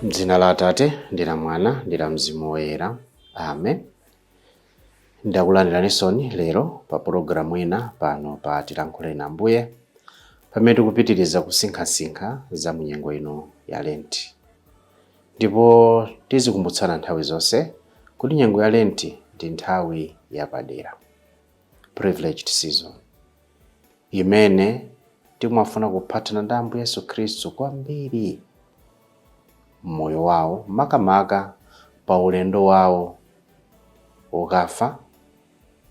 M'dzina la Atate ndi la Mwana ndi la Mzimu Woyera. Amen. Ndakulandiranisoni lero pa pologalamu ina pano pa Tilankhuleni Ambuye, pamene tikupitiriza kusinkhasinkha za munyengo ino ya Lenti. Ndipo tizikumbutsana nthawi zonse kuti nyengo ya Lenti ndi nthawi yapadera, privileged season, imene timafuna kuphatana ndi Ambuye Yesu Khristu kwambiri mmoyo wawo, makamaka pa ulendo wawo wokafa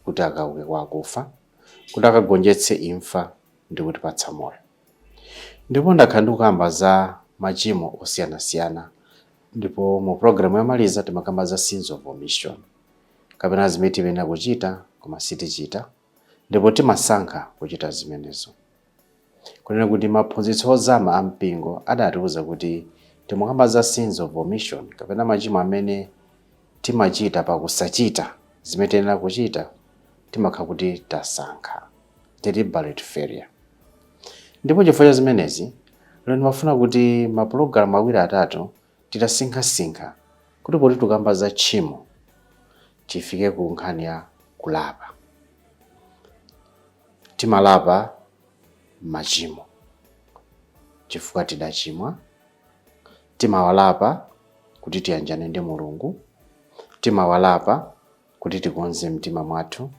kuti akauke kwa akufa, kuti akagonjetse imfa ndi kutipatsa moyo. Ndipo ndakhala ndikukamba za machimo osiyanasiyana, ndipo mu programu yamaliza timakamba za sins of omission, kapena zimene tiyenera kuchita koma sitichita, ndipo timasankha kuchita zimenezo. Kunena kuti maphunzitso ozama a mpingo adatiuza kuti timakamba za sins of omission, kapena machimo amene timachita pakusachita zimene tiyenera kuchita, timakhala kuti tasankha, deliberate failure. Ndipo chifukwa cha zimenezi, lero ndimafuna kuti mapulogalamu awiri atatu titasinkhasinkha kuti poti tikamba za tchimo, tifike ku nkhani ya kulapa. Timalapa machimo chifukwa tidachimwa, timawalapa kuti tiyanjane ndi Mulungu, timawalapa kuti tikonze mtima mwathu,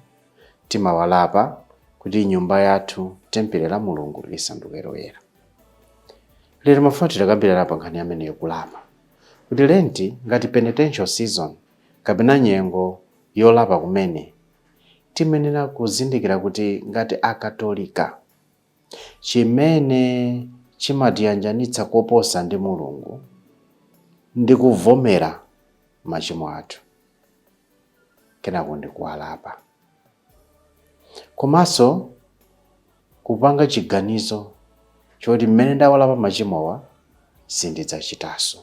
timawalapa kuti nyumba yathu, tempere la Mulungu, lisanduke loyera. Lero mafuna titakambirana pa nkhani ameneyo, kulapa, kuti Lenti ngati penitential season kapena nyengo yolapa, kumene timenera kuzindikira kuti ngati Akatolika, chimene chimatiyanjanitsa koposa ndi Mulungu ndi kuvomera machimo athu, kenako ndi kuwalapa, komanso kupanga chiganizo choti mmene ndawalapa machimowa, sindidzachitanso.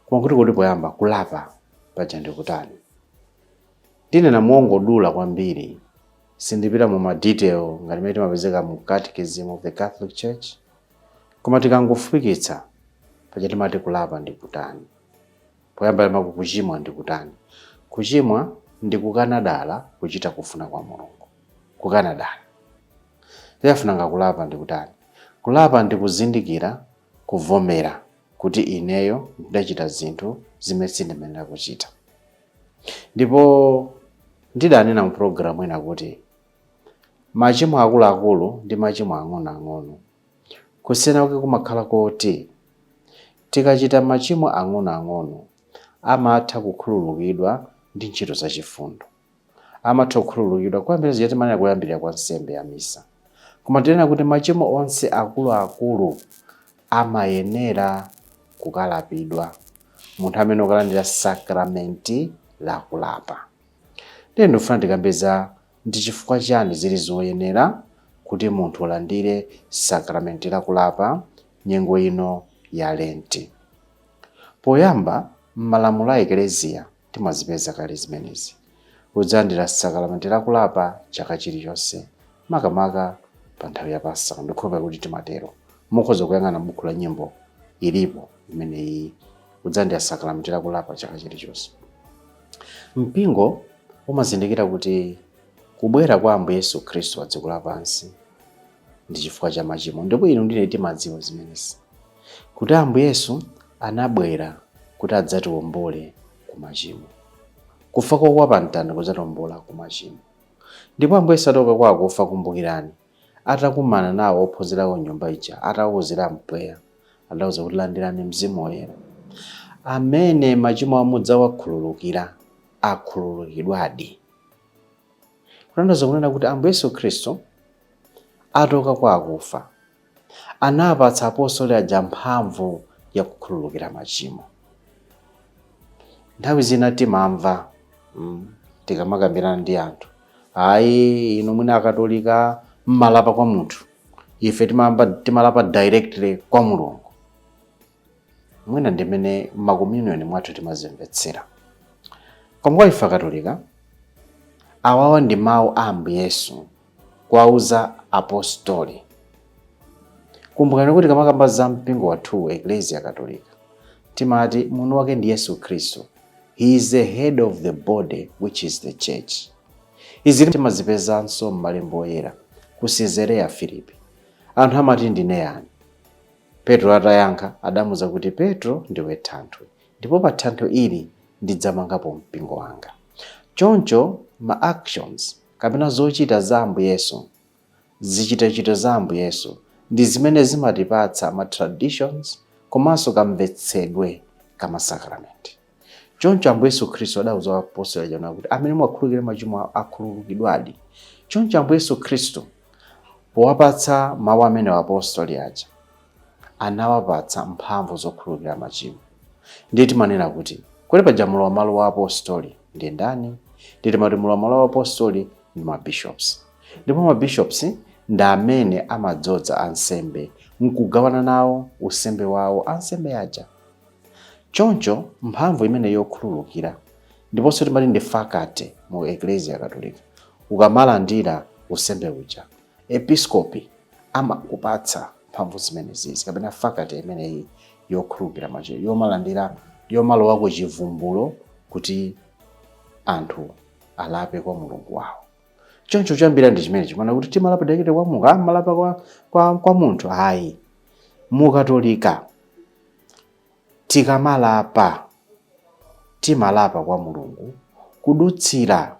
Koma kuti poyamba, kulapa paja ndikutani? Ndinena mongodula kwambiri, sindipita mu ma detail ngati mmene timapezeka mu Catechism of the Catholic Church, koma tikangofupikitsa, paja timati kulapa ndikutani? Poyamba timati kuchimwa ndikutani? Kuchimwa ndi kukana dala kuchita kufuna kwa Mulungu, kukana dala. Tiyafunanga kulapa ndikutani? Kulapa ndi kuzindikira, kuvomera kuti ineyo ndidachita zinthu zimene sindimayenera kuchita. Ndipo ndidanena mu programu ina kuti machimo akuluakulu ndi machimo ang'onoang'ono, kusiyana kwake kumakhala koti tikachita machimo ang'onoang'ono, amatha kukhululukidwa ndi ntchito zachifundo, amatha kukhululukidwa kuyambira zija timanena kuyambirira kwa nsembe ya misa. Koma tinena kuti machimo onse akuluakulu amayenera kukalapidwa, munthu amene ukalandira sakramenti la kulapa. Ndiye ndikufuna tikambeza ndi chifukwa chani zili zoyenera kuti munthu ulandire sakramenti la kulapa nyengo ino ya Lenti. Poyamba, m'malamulo a Ekleziya timazipeza kale zimenezi, udzalandira sakramenti la kulapa chaka chilichonse, makamaka pa nthawi ya Pasaka. Ndikhulupirira kuti timatero. Mukhoza kuyang'ana buku la nyimbo, ilipo imeneyi, udzalandira sakramenti la kulapa chaka chilichonse. Mpingo umazindikira kuti kubwera kwa Ambuye Yesu Khristu pa dziko lapansi ndi chifukwa cha machimo, ndipo inu ndine timadziwa zimenezi, kuti Ambuye Yesu anabwera kuti adzatiwombole ku machimo. Kufa kwake pa mtanda kudzatiwombola ku machimo. Ndipo Ambuye Yesu atauka kwa akufa, kumbukirani, atakumana nawo ophunzirako nyumba ija, atawuzira mpweya, adauza kuti, "Landirani Mzimu Woyera. Amene machimo awo mudzawakhululukira, akhululukidwadi." Kutanthauza kunena kuti Ambuye Yesu Khristu atauka kwa akufa, anapatsa apostoli aja mphamvu ya kukhululukira machimo. Nthawi zina timamva tikamakambirana ndi anthu, "Ayi, inu mwina Akatolika mmalapa kwa munthu, ife timalapa directly kwa Mulungu." Mwina ndimene ma communion mwathu timazimvetsera. Koma kwa ife Akatolika, awawa ndi mawu a Ambuye Yesu kuwauza apostoli. Kumbukani kuti kamakamba za mpingo wathu, Eklesia Katolika, Timati mutu wake ndi Yesu Khristu. He is the head of the body, which is the church. Izi timazipezanso m'malembo oyera ku Caesarea Philippi. Anthu amati ndine yani? Petro atayankha adamuza kuti, "Petro, ndiwe thanthwe, ndipo pa thanthwe ili ndidzamangapo mpingo wanga." Choncho ma actions kapena zochita za Ambuye Yesu, zichitochito za Ambuye Yesu, ndi zimene zimatipatsa ma traditions komanso kamvetsedwe kamasakramenti. Choncho Ambuye Yesu Khristu adauza apostoli aja kuti amene mwakhululukira machimo akhululukidwadi. Choncho Ambuye Yesu Khristu powapatsa mawu amene apostoli aja, anawapatsa mphamvu zokhululukira machimo. Ndiye timanena kuti kodi paja mulowa malo wa apostoli ndi ndani? Ndiye timati mulowa malo wa apostoli ndi mabishops, ndipo mabishops ndi amene amadzodza ansembe nkugawana nawo usembe wawo ansembe aja. Choncho mphamvu imene yokhululukira, ndiponso timati ndi faculty mu Eklesia Katolika, ukamalandira usembe uja, episkopi amakupatsa mphamvu zimenezizi kapena faculty imeneyi yokhululukira machimo, yomalandira, yomalowa ku chivumbulo kuti anthu alape kwa Mulungu wawo. Choncho choyambira ndi chimene chimana kuti timalapa direct kwa Mulungu, amalapa kwa munthu ayi. Mukatolika tikamalapa, timalapa kwa Mulungu kudutsira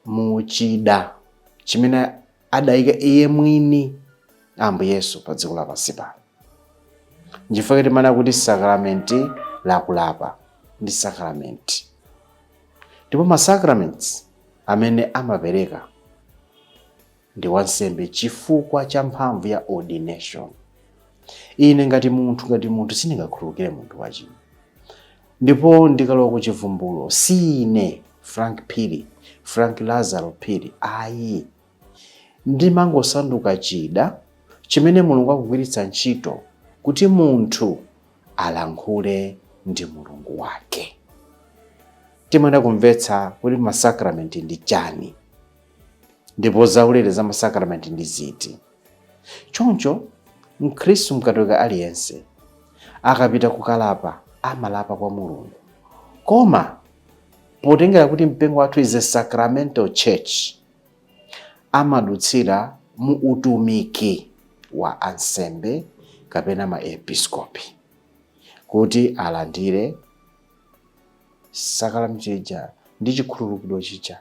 mu chida chimene adayika iye mwini Ambuye Yesu pa dziko lapansi pano. Nchifukwa timanena kuti sakramenti lakulapa ndi sakramenti, ndipo ma sacraments amene amapereka ndi wansembe chifukwa cha mphamvu ya ordination. Ine ngati munthu sindingakhululukire munthu wachimo, ndipo ndikalowa ku chivumbulo si ine Frank Phiri, Frank Lazaro Phiri ayi. Ndimangosanduka chida chimene Mulungu akugwiritsa ntchito kuti munthu alankhule ndi Mulungu wake. Timayenera kumvetsa kuti masakramenti ndi chani ndipo zaulere za masakramenti ndi ziti. Choncho Mkhristu Mkatolika aliyense akapita kukalapa, amalapa kwa Mulungu, koma potengera kuti mpingo wathu is a sacramental church, amadutsira mu utumiki wa ansembe kapena maepiskopi kuti alandire sakramenti ija ndi chikhululukiro chija.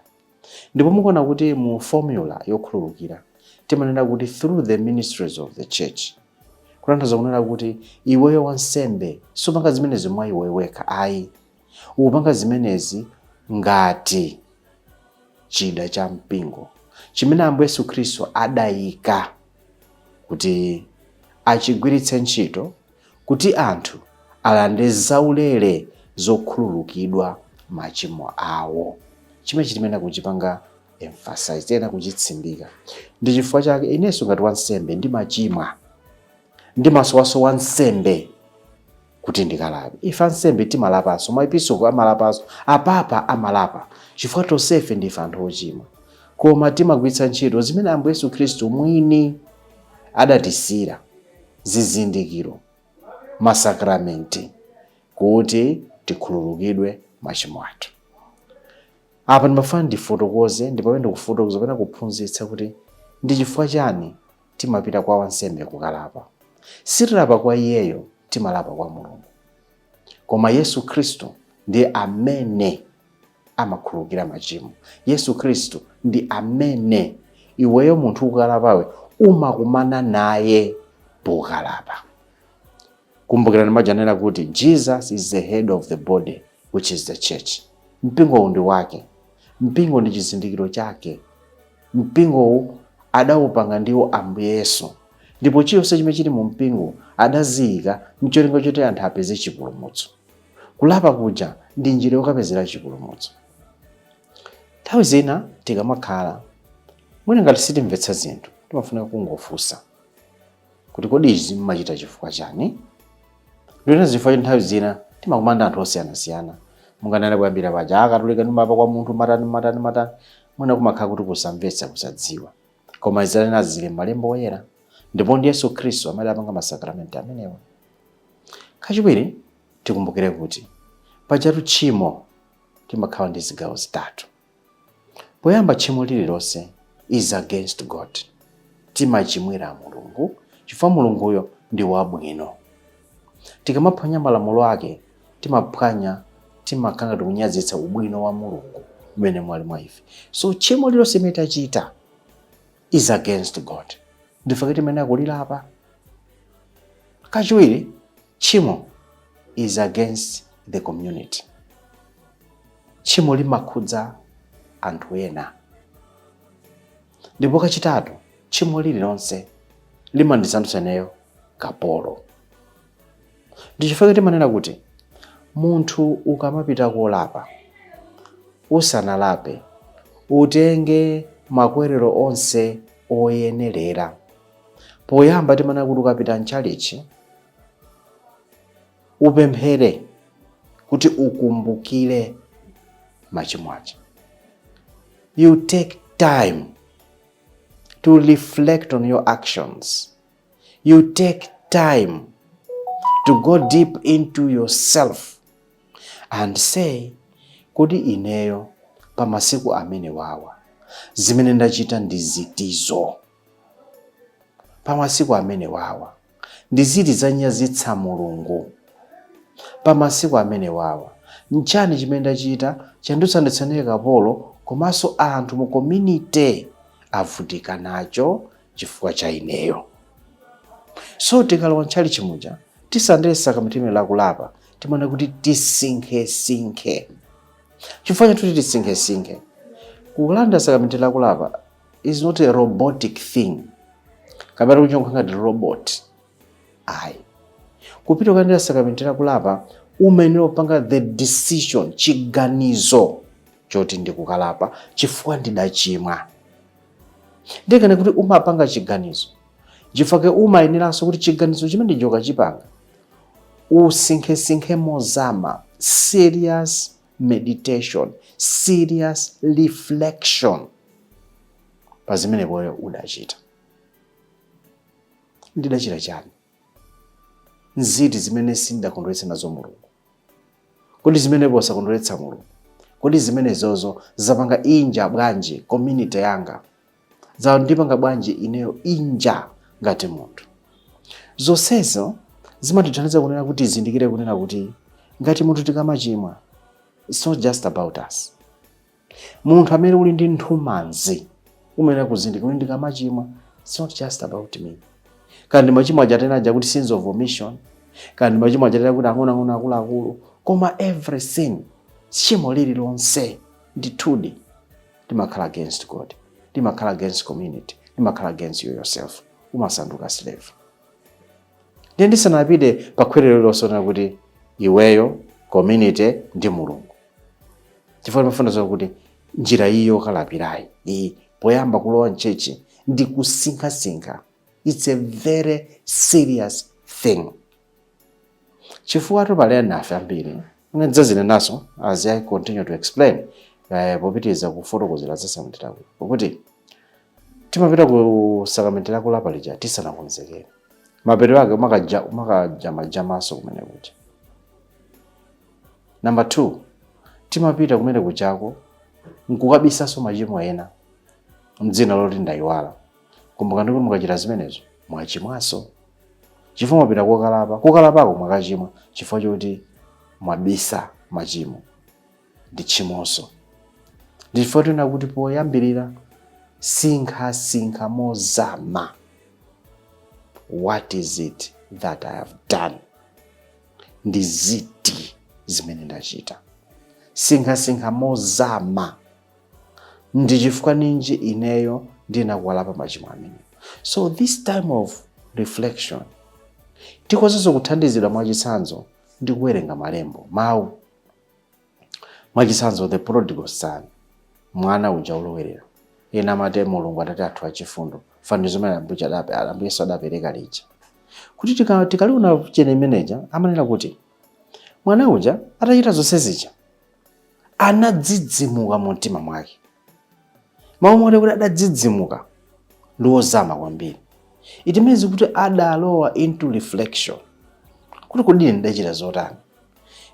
Ndipo mukuona kuti mu formula yokhululukira timanena kuti "through the ministries of the church", kutanthauza kunena kuti iweyo wansembe supanga zimenezi mwa iwe wekha ayi, ukupanga zimenezi ngati chida cha mpingo chimene Ambuye Yesu Khristu adayika kuti achigwiritse ntchito kuti anthu alande zaulere zokhululukidwa machimo awo. Chimene chitimene kuchipanga emphasize, tiyena kuchitsindika, ndi chifukwa chake inenso ngati wansembe ndimachimwa, ndimasowaso wansembe kuti ndikalape. Ife ansembe timalapanso, maepiskopi amalapanso, apapa amalapa, chifukwa tonsefe ndife anthu ochimwa, koma timagwiritsa ntchito zimene Ambuye Yesu Khristu mwini adatisiyira, zizindikiro, masakramenti, kuti tikhululukidwe machimo athu. Apa ndimafuna ndifotokoze, ndipo ndikufotokoza kapena kuphunzitsa kuti ndi chifukwa chani timapita kwa wansembe kukalapa. Sitilapa kwa iyeyo, timalapa kwa Mulungu, koma Yesu Khristu ndiye amene amakhululukira machimo. Yesu Khristu ndi amene iweyo munthu ukalapawe umakumana naye pokalapa. Kumbukirani majanena kuti Jesus is the head of the body, which is the church. Mpingowu ndi wake, mpingo ndi chizindikiro chake. Mpingowu adawupanga ndiwo Ambuye Yesu, ndipo chilichonse chimene chili mu mpingo adaziyika mcholinga choti anthu apeze chipulumutso. Kulapa kuja ndi njira yokapezera chipulumutso. Nthawi zina tikamakhala mwina ngati sitimvetsa zinthu, timafunika kungofunsa kuti kodi izi mmachita chifukwa chani? Ndiyona zifukwa choti nthawi zina timakumana ndi anthu osiyanasiyana. Munganene kuyambira paja, Akatolika ndimapa kwa munthu matani matani matani, mwina kumakhala kuti kusamvetsa, kusadziwa. Koma izi zili m'malembo oyera, ndipo ndi Yesu Khristu amene apanga masakramenti amenewa. Kachiwiri, tikumbukire kuti pajatu tchimo timakhala ndi zigawo zitatu. Poyamba, tchimo lililonse is against God. Timachimwira Mulungu chifukwa Mulunguyo ndi wabwino. Tikamaphwanya malamulo ake, timaphwanya, timakhala ngati kunyazitsa ubwino wa Mulungu umene mwali mwa ife. So tchimo lililonse limene tachita is against God, ndife timene akulilapa. Kachiwiri, tchimo is against the community. Tchimo limakhudza anthu ena. Ndipo kachitatu, tchimo lililonse limandisandutsa ineyo kapolo. Ndi chifukwa timanena kuti munthu ukamapita kolapa, usanalape utenge makwerero onse oyenerera. Poyamba timanena kuti ukapita mchalichi upemphere kuti ukumbukire machimo aja. You take time to reflect on your actions. You take time to go deep into yourself and say kuti ineyo pa masiku amene wawa zimene ndachita ndi zitizo? Pa masiku amene wawa ndi ziti zanyazitsa Mulungu? Pa masiku amene wawa nchani chimene ndachita chandisandutsa kapolo, komanso anthu mu community avutika nacho chifukwa cha ineyo? So tikalowa mtchalichi muja, tisanadye sakramenti lakulapa, timaona kuti tisinkhesinkhe. Chifukwa chakuti tisinkhesinkhe, kulanda sakramenti lakulapa is not a robotic thing, kapena kuti ngati robot, ayi. Kupita kulandira sakramenti lakulapa, umayenera kupanga the decision, chiganizo choti ndikukalapa chifukwa ndidachimwa. Ndikane kuti umapanga chiganizo chifukwa umayeneranso kuti chiganizo chimene ndichokachipanga usinkhesinkhe mozama, serious meditation, serious reflection pa zimene iweyo udachita. Ndidachita chani? Nziti zimene sindidakondweretsa nazo Mulungu? Kodi zimene posakondweretsa Mulungu, kodi zimenezozo zapanga injure bwanji community yanga? Zandipanga bwanji ineyo injure ngati munthu? Zonsezo zimatithandiza kunena kuti tizindikire kunena kuti ngati munthu tikamachimwa, it's not just about us. Munthu amene uli ndi nthumanzi umayenera kuzindikira kuti ndikamachimwa, it's not just about me. Kandi machimo aja aja kuti sins of omission, kandi machimo aja kuti ang'onoang'ono, akuluakulu, koma every sin, tchimo lililonse ndithudi limakhala against God, limakhala against community, limakhala against you yourself. Umasanduka slave. Ndiye ndisanapite pa khwerero lililonse kuti iweyo, community ndi Mulungu, chifukwa timafuna zokuti njira iyi yokalapirayi iyi, poyamba kulowa mchechi ndi kusinkhasinkha, it's a very serious thing. Chifukwa pali nafe ambiri ndidzazinenaso as I continue to explain, popitiriza kufotokozera za sakramenti lakulapa, pakuti timapita ku sakramenti lakulapa lija tisanakonzekere. Mapeto ake umakajamajamaso kumene kuja. Number two, timapita kumene kuchako nkukabisaso machimo ena mdzina loti ndayiwala. Kumbuka ndikuti mukachita zimenezo mwachimwaso, chifukwa mwapita kokalapa, kokalapako mwakachimwa chifukwa choti mwabisa machimo, ndi tchimonso. Ndi chifukwa tina kuti poyambirira sinkhasinkha mozama: what is it that I have done? Ndi ziti zimene ndachita? Sinkhasinkha mozama: ndi chifukwa ninji ineyo ndinakuwalapa machimo amene? So this time of reflection tikhozanso kuthandizidwa mwachitsanzo ndi kuwerenga malembo, mawu. Mwachitsanzo, the prodigal son, mwana uja ulowerera. Ena amati Mulungu Atate athu achifundo, fanizo limene Ambuye Yesu adapereka lija, kuti tikaliona chene imeneja, amanena kuti mwana uja atachita zonse zija anadzidzimuka mu mtima mwake. Mawu moti kuti adadzidzimuka ndi ozama kwambiri. It means kuti adalowa into reflection. Kuti kodi ine ndidachita zotani?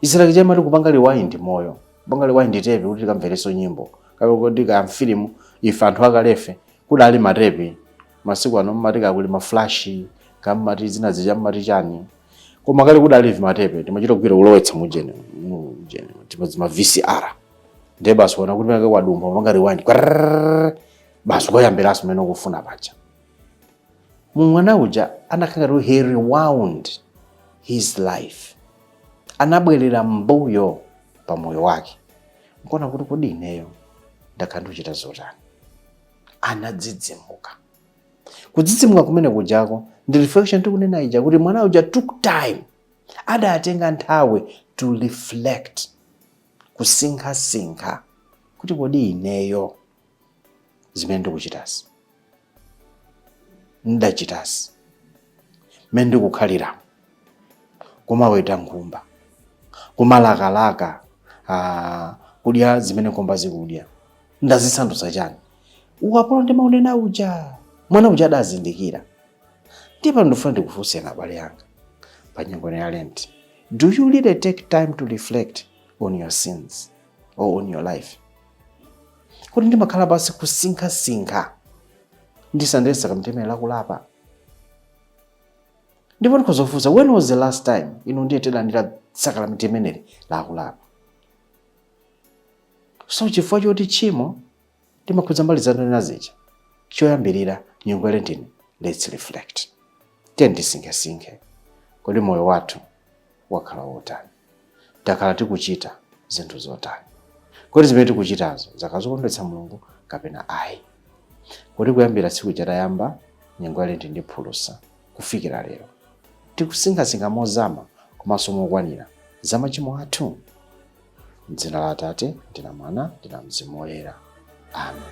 Isilaki chamati kupanga rewind moyo, kupanga rewind tepi kuti tikamverenso nyimbo kapena kuti kamfilimu. Ife anthu akalefe kudali matepi. Masiku ano mmati kakuli ma flash, kammati zina zija, mmati chani, koma kale kudali vimatepe. Timachita kugwira, kulowetsa mujene mujene ma VCR, ndiye basi kuona kuti pake kwadumba, mapanga rewind kwarrrr, basi kuyambiranso mmene ukufuna paja. Mwana uja anakhala ngati he rewound his life, anabwerera mbuyo pa moyo wake nkuona kuti kodi ineyo ndakhala ndikuchita zotani? Anadzidzimuka. Kudzidzimuka kumene kujako ndi reflection tikunena ija, kuti mwana uja took time, adatenga nthawi to reflect, kusinkhasinkha kuti kodi ineyo zimene ndikuchitazi, ndachitazi, mmene ndikukhalira, kumaweta nkhumba, kumalakalaka kudya zimene nkhumba zikudya, ndazisandutsa chani? Ukapolo ndimaunena uja, mwana uja adazindikira. Ndiye pano ndifuna ndikufunseni, abale anga, pa nyengo ya Lent, do you really take time to reflect on your sins or on your life? Kuti ndimakhala basi kusinkhasinkha ndisandesa kamtemere lakulapa? Ndipo ndikhozofunsa, when was the last time inu ndiye tidalandira sakramenti imeneli lakulapa? So chifukwa choti tchimo timakhudza mbali zanena zija, choyambirira, nyengo ya Lentini, let's reflect. Tiye tisinkhesinkhe, kodi moyo wathu wakhala wotani? Takhala tikuchita zinthu zotani? Kodi zimene tikuchitazo zakhala zokondweretsa Mulungu kapena ayi? Kodi kuyambira tsiku chatayamba nyengo ya Lenti ndi phulusa kufikira lero, tikusinkhasinkha mozama komanso mokwanira za machimo athu? M'dzina la Atate ndi la Mwana ndi la Mzimu Woyera, amen.